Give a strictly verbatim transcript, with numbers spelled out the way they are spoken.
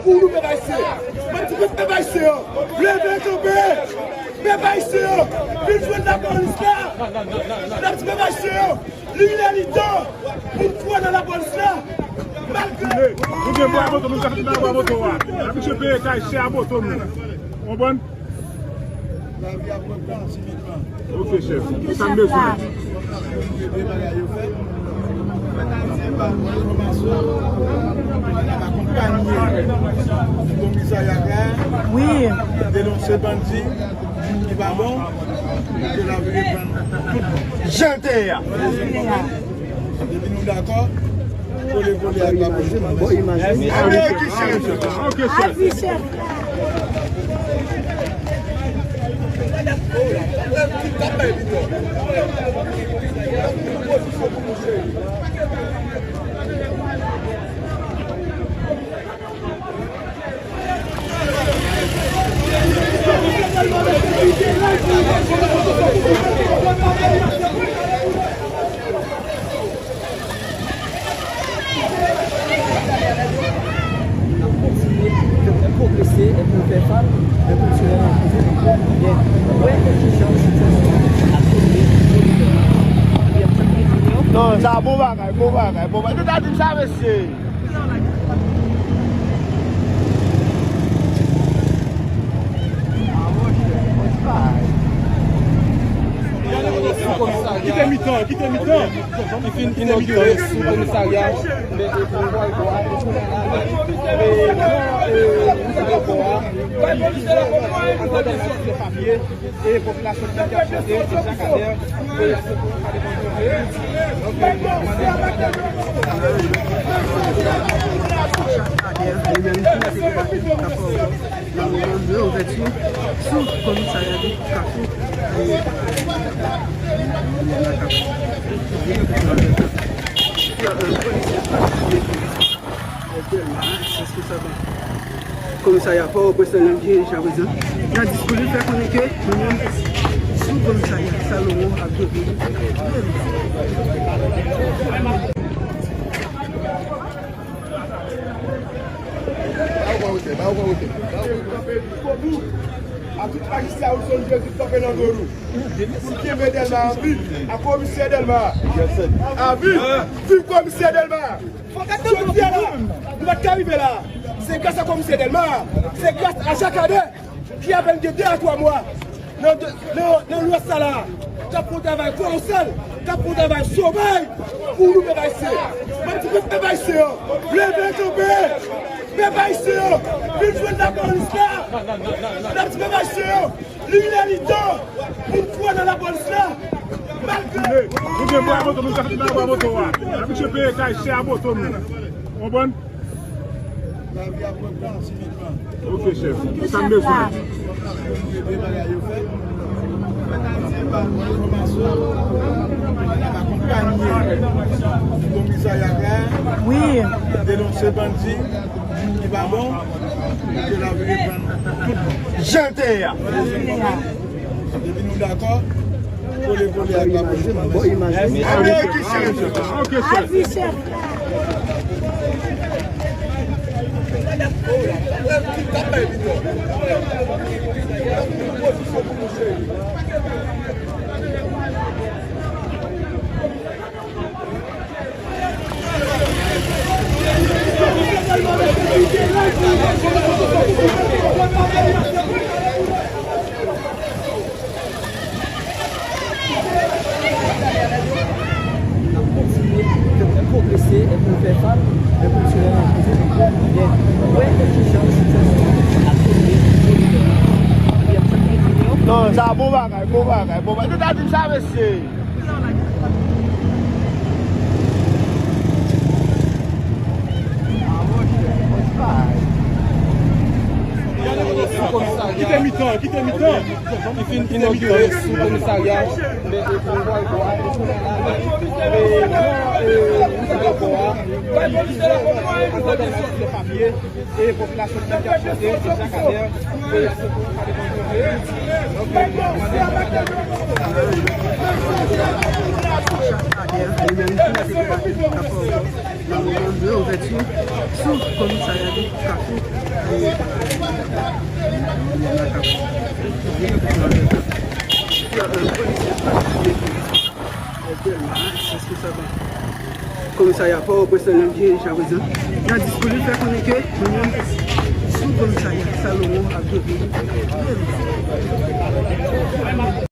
Pou nou, pèp ayisyen. Mwen di pèp ayisyen an, leve kanpe. Pèp ayisyen an, vin jwenn lapolis la. N ap di pèp ayisyen an, li lè li tan pou n kwè nan lapolis la. Malgre nou gen bwa moto, nou ka fè bwa moto a. N ap peye kay chè a moto nou. Konprann? Lavi ap reprann timidman. Ok, chèf. Sa m bezwen. Ede bagay yo fèt. Mwen ta di ba nou enfòmasyon. N ap akonpanye komisarya a. Wi. Denonse bandi ki pa bon. Ke lavi reprann tout bon. Jan l te ye a. Depi nou dakò, kole kole ak lapolis. Bon imaj. Ok, chèf. Ok, chèf. N ap kontinye fè pwogrese e pou fè fas e pou tire nan koze pou byen wè ki jan sitiyasyon an ap evolye. Non, sa bon bagay, bon bagay, bon bagay. Nou ta di m sa, mesye. Kite mitan, kite mitan. Li fin inogire sou komisarya. E popilasyon ki ap chante, se Jakadè. Nan moman de ouvèti sou komisarya de Kafou. Komisarya Pòtoprens nan dirije a prezan nan diskou li fè konnen ke nou menm sou komisarya Salomon ap devlope. A tout majistra Wilson Jezi k kanpe nan do nou. Pou kenbe Dèlma a vi, a komisè Dèlma a vi. Viv komisè Dèlma! Jodi a la, nou pa t ka rive la. Se gras a komisè Dèlma, se gras a Jakadè ki apèn gen de a twa mwa nan, nan, nan Lwès la la, k ap fè yon travay kolosal, k ap fè yon travay sovay pou nou pèp ayisyen. Mwen di pèp ayisyen an, leve kanpe! Pèp ayisyen an, vin jwenn lapolis la! N ap di pèp ayisyen an, li lè li tan pou n kwè nan lapolis la. Malgre nou gen bwa moto, nou ka fè bwa moto a. N ap peye kay chè a moto nou. Konprann? Lavi ap reprann timidman. Ok, chèf. Sa m bezwen. Ede bagay yo fèt. Mwen ta di ba nou enfòmasyon. N ap akonpanye komisarya a. Wi. Denonse bandi ki pa bon. Ke lavi reprann tout bon. Jan l te ye a. Depi nou dakò, kole kole ak lapolis. Bon imaj. Ok, chèf. N ap kontinye fè pwogrese e pou fè fas e pou tire nan koze pou byen wè ki jan sitiyasyon an ap evolye. Non, sa bon bagay, bon bagay, bon bagay. Nou ta di m sa, mesye. Kite mitan, kite mitan. Li fin inogire sou komisarya. E popilasyon ki ap chante, se Jakadè. Nan moman de ouvèti sou komisarya de Kafou. Komisarya Pòtoprens nan, nan dirije jiskaprezan. Nan diskou li, fè konnen ke nou menm sou komisarya Salomon ap jere.